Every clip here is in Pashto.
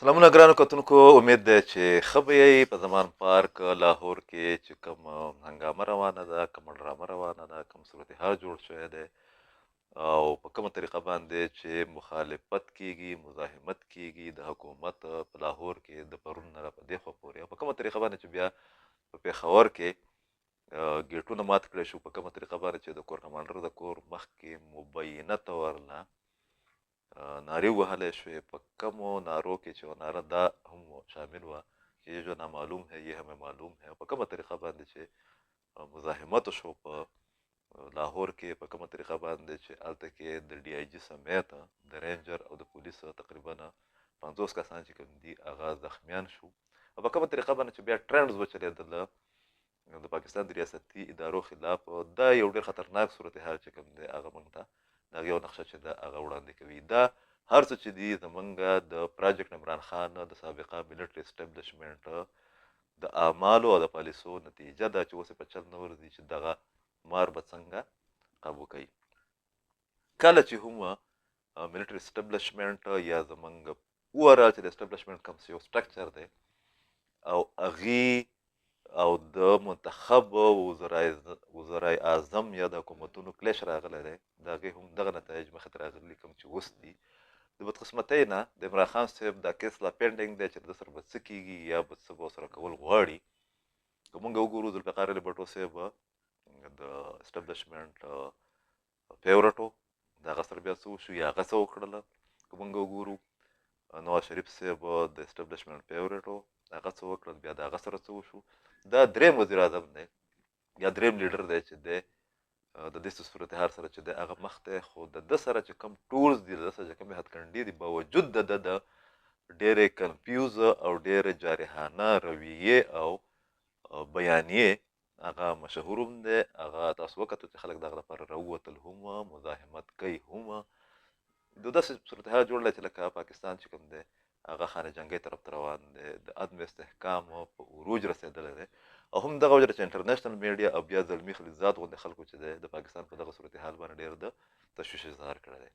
سلامونه ګرانو کتونکو، امید دی چې ښه به یئ. په زمان پارک لاهور کې چې کوم هنګامه روانه ده، کومه ډرامه روانه ده، کوم صورتحال جوړ شوی دی او په کومه طریقه باندې چې مخالفت کیږي، مزاحمت کیږي د حکومت په لاهور کې د پرون نه را په دې خوا پورې، او په کومه طریقه باندې چې بیا په پېښور کې ګیټونه مات کړی شو، په کومه طریقه باندې چې د کور کمانډر د کور مخکې مبینه طور نه نارې وهلی شوې، په کومو نارو کې چې یوه ناره دا هم شامل وه چې یہ جو نامعلوم ہے یہ ہمیں معلوم ہے، په کومه طریقه باندې چې مزاحمت شو په لاهور کې، په کومه طریقه باندې چې هلته کې د ډي آی جي سمیت د رینجر او د پولیس تقریبا 50 کسان چې کوم دي هغه زخمیان شو، او په کومه طریقه باندې چې بیا ټرینډز وچلېدل د پاکستان د ریاستي ادارو خلاف، دا یو ډېر خطرناک صورتحال چې کوم دی هغه موږ ته د هغې یو نقشه چې ده هغه وړاندې کوي. دا هر څه چې دي زمونږ د پراجیکټ عمران خان د سابقه ملټري اسټبلشمنټ د اعمالو او د پالیسو نتیجه ده چې اوس یې په چل نه ورځي چې دغه مار به څنګه قابو کوي. کله چې هم ملټري اسټبلشمنټ یا زمونږ اوورال چې د اسټبلشمنټ کوم یو سټرکچر دی او هغې او د منتخب وزرای اعظم یا د حکومتونو کلش راغلی دی، د هغې هم دغه نتایج مخې ته راغلي کوم چې اوس دي. د بدقسمتۍ نه د عمران خان صاحب دا کیس لا پینډینګ دی چې د ده سره به څه کېږي یا به څه به ورسره کول غواړي. که موږ وګورو ذوالفقار علي بټو صاحب د اسټبلشمنټ فیورټ و، د هغه سره بیا څه وشو یا هغه څه وکړله. که موږ وګورو نواز شریف صاحب د اسټبلشمنټ فیورټ و، هغه څه وکړل، بیا د هغه سره څه وشو. دا دریم وزیر اعظم دی یا دریم لیډر دی چې دی د دې صورتحال سره چې دی هغه مخ دی، خو د ده سره چې کوم ټولز دي، د ده سره چې کومې هتکنډې دي، باوجود د ده د ډېرې کنفیوز او ډېرې جارحانه رویې او بیانیې هغه مشهور هم دی. هغه تاسو وکتل چې خلک د هغه لپاره راووتل هم، مزاحمت کوي هم. د داسې صورتحال جوړ دی چې لکه پاکستان چې کوم دی هغه خانه جنګۍ طرف ته روان دی، د عدم استحکام په عروج رسېدلی دی. او هم دغه وجه چې انټرنیشنل میډیا او بیا زلمي خلیلزاد غوندې خلکو چې دی د پاکستان په دغه صورتحال باندې ډېر د تشویش اظهار کړی دی.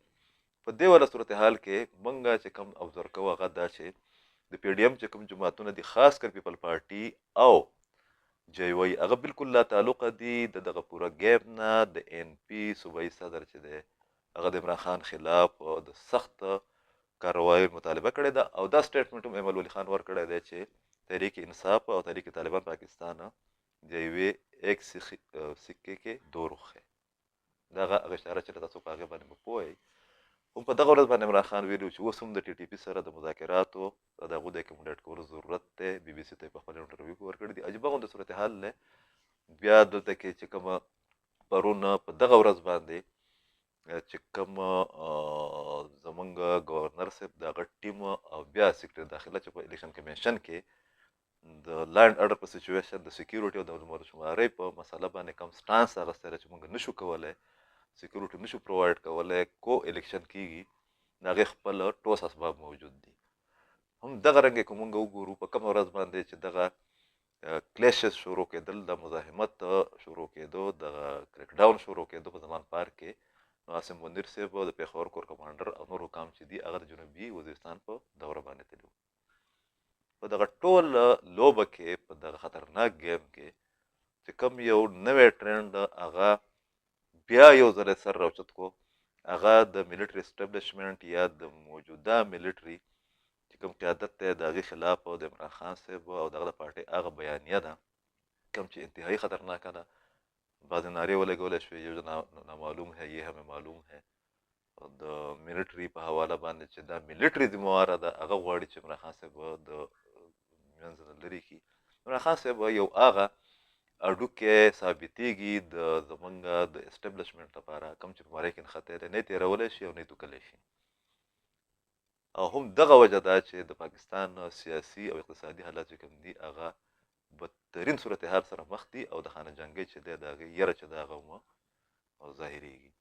په دې والا صورتحال کې موږ چې کوم ابزرو کوو هغه دا چې د پي ډي ایم چې کوم جماعتونه دي، خاص کر پیپل پارټي او جی وای، هغه بالکل لا تعلقه دي د دغه پوره ګیم نه. د این پي صوبایي صدر چې دی هغه د عمران خان خلاف د سخت کارروایي مطالبه کړې ده، او دا سټیټمنټ هم ایمل ولي خان ورکړی دی چې تحریک انصاف او تحریک طالبان پاکستان د یوې ایک سکې کې دوه رخ دی. دغه هغه اشاره چې تاسو په هغې باندې به پوه یئ. هم په دغه ورځ باندې عمران خان ویلي و چې اوس هم د ټي ټي پي سره د مذاکراتو د هغو د اکوموډیټ کولو ضرورت دی. بي بي سي ته یې په خپل انټرویو کې ورکړي دي. عجیبه غوندې صورتحال دی. بیا دلته کې چې کومه پرون په دغه ورځ باندې چې کوم زمونږ ګورنر صاحب د هغه ټیم او بیا سیکرټري داخله چې په الیکشن کمیشن کې د لاند ارډر په سچویشن، د سکیورټي او د مردمشمارۍ په مسله باندې کوم سټانس اخیستی دی چې موږ نشو کولی سکیورټي نشو پرووایډ کولی، کو الیکشن کیږي، د هغې خپل ټوس اسباب موجود دي. هم دغه رنګ که موږ وګورو په کومه ورځ باندې چې دغه کلیشز شروع کېدل، د مزاحمت شروع کېدو، دغه کریک ډاون شروع کېدو په زمان پارک کې، نو عاصم منیر صاحب د پېښور کور کمانډر او نور حکام چې دي هغه د جنوبي وزیرستان په دوره باندې تللي وو. په دغه ټول لوبه کې، په دغه خطرناک ګیم کې چې کوم یو نوی ټرینډ هغه بیا یو ځل سر راوچت کو، هغه د ملټري اسټبلشمنټ یا د موجوده ملټري چې کوم قیادت دی د هغې خلاف د عمران خان صاحب او د هغه د پارټۍ هغه بیانیه ده کوم چې انتهایي خطرناکه ده. بعضې نارې ولګولی شوې، یو نامعلوم ہے یہ ہمیں معلوم ہے، د ملټري په حواله باندې چې دا ملټري ذمهواره ده، هغه غواړي چې عمران خان صاحب د منځ نه لرې کړي. عمران خان صاحب یو هغه اډوکی ثابتېږي د زمونږ د اسټبلشمنټ لپاره کوم چې په مرۍ کې نښتی دی، نه یې تېرولی شي او نه یې توکلی شي. او هم دغه وجه ده چې د پاکستان سیاسي او اقتصادي حالات چې کوم دي هغه بدترین صورتحال سره مخ دي، او د خانه جنګۍ چې دی د هغې یره چې ده هغه هم ظاهرېږي.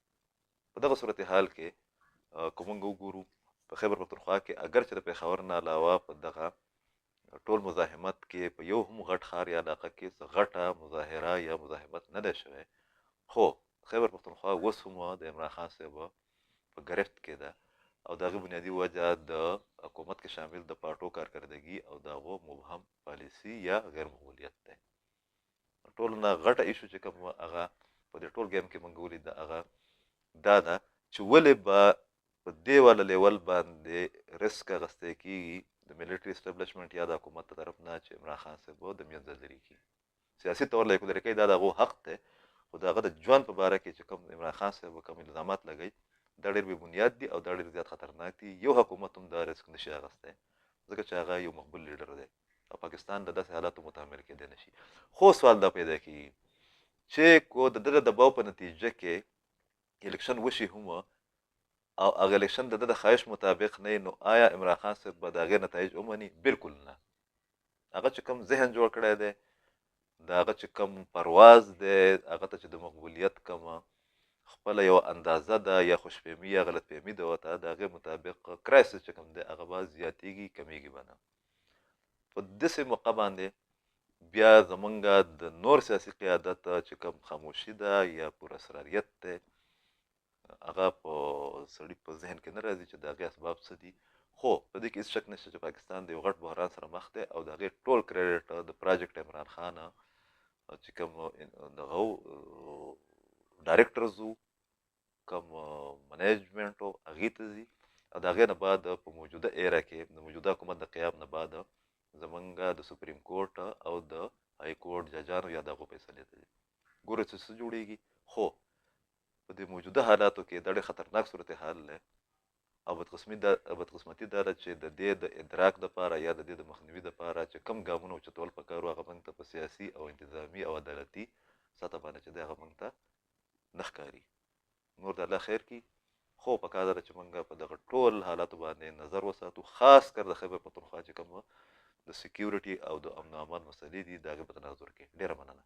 په دغه صورتحال کې که موږ وګورو په خیبر پښتونخوا کې اګر چې د پېښور نه علاوه په دغه ټول مزاحمت کې په یو هم غټ ښار یا علاقه کې څه غټه مظاهره یا مزاحمت نه دی شوی، خو خیبر پښتونخوا اوس هم د عمران خان صاحب په ګرفت کې ده. او د هغې بنیادي وجه د حکومت کې شامل د پارټو کارکردګي او د هغو مبهم پالیسي یا غیر مقبولیت دی. ټولو نه غټه issue چې کوم هغه په دې ټول game کې موږ ولیده، هغه دا ده چې ولې به په دې والا level باندې risk اخیستی کېږي د military establishment یا د حکومت د طرف نه چې عمران خان صاحب د مینځه لرې کړي. سیاسي طور له لرې کوي، دا د هغو حق دی، خو د هغه د ژوند په باره کې چې کوم عمران خان صاحب کوم الزامات لګوي دا ډېر بې بنیاد دي او دا ډېر زیات خطرناک دي. یو حکومت هم دا risk نشي اخیستی، ځکه چې هغه یو مقبول لیډر دی او پاکستان د داسې حالاتو متحمل کېدی نشي. خو سوال دا پیدا کېږي چې کو د ده د دباو په نتیجه کې election وشي هم او هغه election د ده د خواهش مطابق نه، نو آیا عمران خان صاحب به د هغې نتایج ومني؟ بالکل نه. هغه چې کوم ذهن جوړ کړی دی، د هغه چې کوم پرواز دی، هغه ته چې د مقبولیت کومه خپله یوه اندازه ده یا خوشفهمي یا غلط فهمي ده ورته، د هغې مطابق crisis چې کوم دی هغه به زیاتېږي، کمېږي به نه. په داسې موقع باندې بیا زمونږ د نور سیاسي قیادت چې کوم خاموشي ده یا پراسراریت دی، هغه په سړي په ذهن کې نه راځي چې د هغې اسباب څه دي. خو په دې کې هېڅ شک نشته چې پاکستان د یو غټ بحران سره مخ دی او د هغې ټول credit د project عمران خان چې کوم دغه directors وو، کوم management وو، هغې ته ځي. او د هغې نه بعد په موجوده era کې د موجوده حکومت د قیام نه بعد زمونږ د supreme court او د high court ججانو یا د هغو فیصلې ته ځي، ګورو چې څه جوړېږي. خو په دې موجوده حالاتو کې دا ډېر خطرناک صورتحال دی او بدقسمتي دا ده چې د دې د ادراک دپاره یا د دې د مخنیوي دپاره چې کوم ګامونه اوچتول پکار وو، هغه موږ ته په سیاسي او انتظامي او عدالتي سطح باندې چې دی هغه موږ ته نه ښکاري. نور د الله خیر کړي، خو پکار ده چې موږ په دغه ټول حالاتو باندې نظر وساتو، خاص کر د خیبر پښتونخوا چې کوم د security او د امن او امان مسلې دي د هغې په تناظر کې. ډېره مننه.